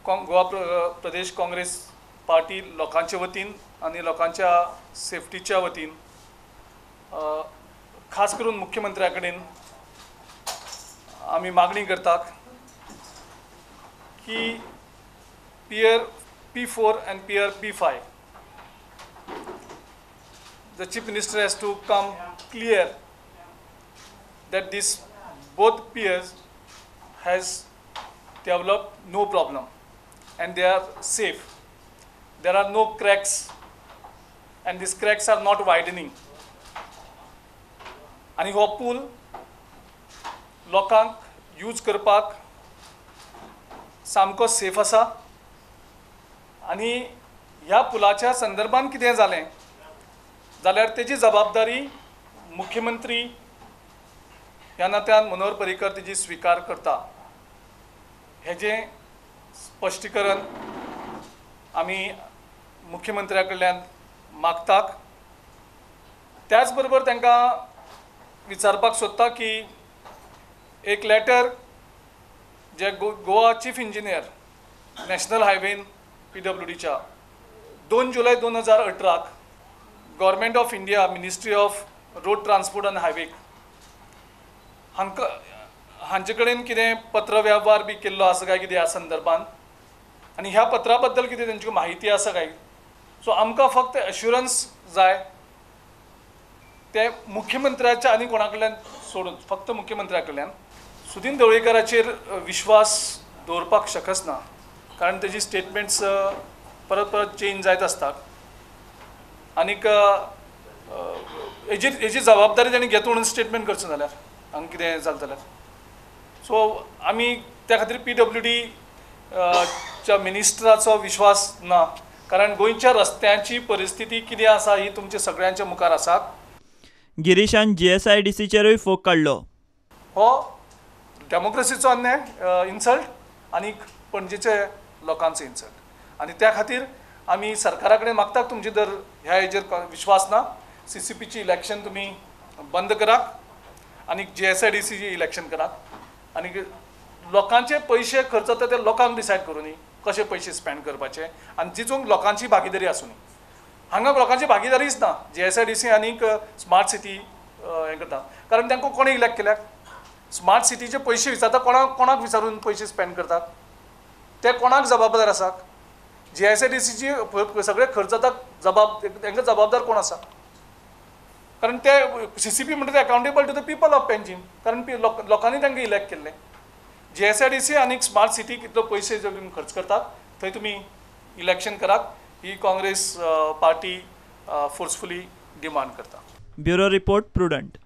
Goa Pradesh Congress party लोकांचे वतीन आनी लोकांच्या सेफ्टीच्या वतीन खास करून मुख्यमंत्र्या कडेन आमी मागणी करतात की pier P4 and pier P5, the Chief Minister has to come clear that this both piers has developed no problem and they are safe. There are no cracks and these cracks are not widening. आनी हो पूल लोकांक use करपाक सामको safe आसा आनी ह्या पुलाच्या संदर्भान कितें जालें जाल्यार तेजी जबाबदारी मुख्यमंत्री ह्या नात्यान मनोहर पर्रीकर तेजी स्विकार करता हेजें स्पश्टीकरण आमी मुख्यमंत्र्या कडल्यान मागतात. त्याच बरोबर तांकां विचारपाक सोदता की एक लेटर जे गोवा चीफ इंजिनियर नॅशनल हायवेन PWDच्या 2 जुलय 2018 government of India ministry of road transport आनी हायवे हांकां हांचे कडेन कितें पत्र वेव्हार बी केल्लो आसा काय कितें ह्या संदर्भान आनी ह्या पत्रा बद्दल कितें तेंची म्हायती आसा काय. सो आमकां फक्त एश्युरन्स जाय ते मुख्यमंत्र्याच्या आनी कोणा कडल्यान सोडून फक्त मुख्यमंत्र्या कडल्यान. सुदीन ढवळीकाराचेर विश्वास दवरपाक शकच ना कारण तेजी स्टेटमेंट्स परत परत चेंज जायत आसतात आनीक हेजी जबाबदारी ताणें घेता म्हणून स्टेटमेंट करचें जाल्यार हांगा कितें जालें जाल्यार. सो आमी त्या खातीर PWD च्या मिनिस्टराचो विश्वास ना कारण गोंयच्या रस्त्यांची परिस्थिती कितें आसा ही तुमच्या सगळ्यांच्या मुखार आसा. गिरीशान GSIDCचेरूय फोग काडलो. हो डेमोक्रेसीचो अन्याय इन्सल्ट आनी पणजेचे लोकांचो इन्सल्ट आनी त्या खातीर आमी सरकारा कडेन मागतात तुमचे जर ह्या हेजेर विश्वास ना CCPची इलेक्शन तुमी बंद करात आनी GSIDCची इलेक्शन करात आनी लोकांचे पयशे खर्च जाता ते लोकांक डिसायड करूं कशे पयशे स्पेंड करपाचे आनी जितून लोकांची भागिदारी आसूं न्ही. हांगा लोकांची भागिदारीच ना. GSIDC आनीक स्मार्ट सिटी हें करता कारण तांकां कोणें इलेक्ट केल्यात. स्मार्ट सिटीचे पयशे विचारता कोणाक कोणाक विचारून पयशे स्पेंड करतात ते कोणाक जबाबदार आसात. GSIDCची सगळे खर्च जाता तांकां जबाबदार कोण आसा कारण ते CCP म्हणटा ते accountable to the people of Panjim कारण लोकांनी तांकां इलेक्ट केल्लें. GSIDC आनी स्मार्ट सिटी कितलो पयशे जे तुमी खर्च करतात थंय तुमी इलेक्शन करात ही काँग्रेस पार्टी फोर्सफुली डिमांड करता. Bureau report, Prudent.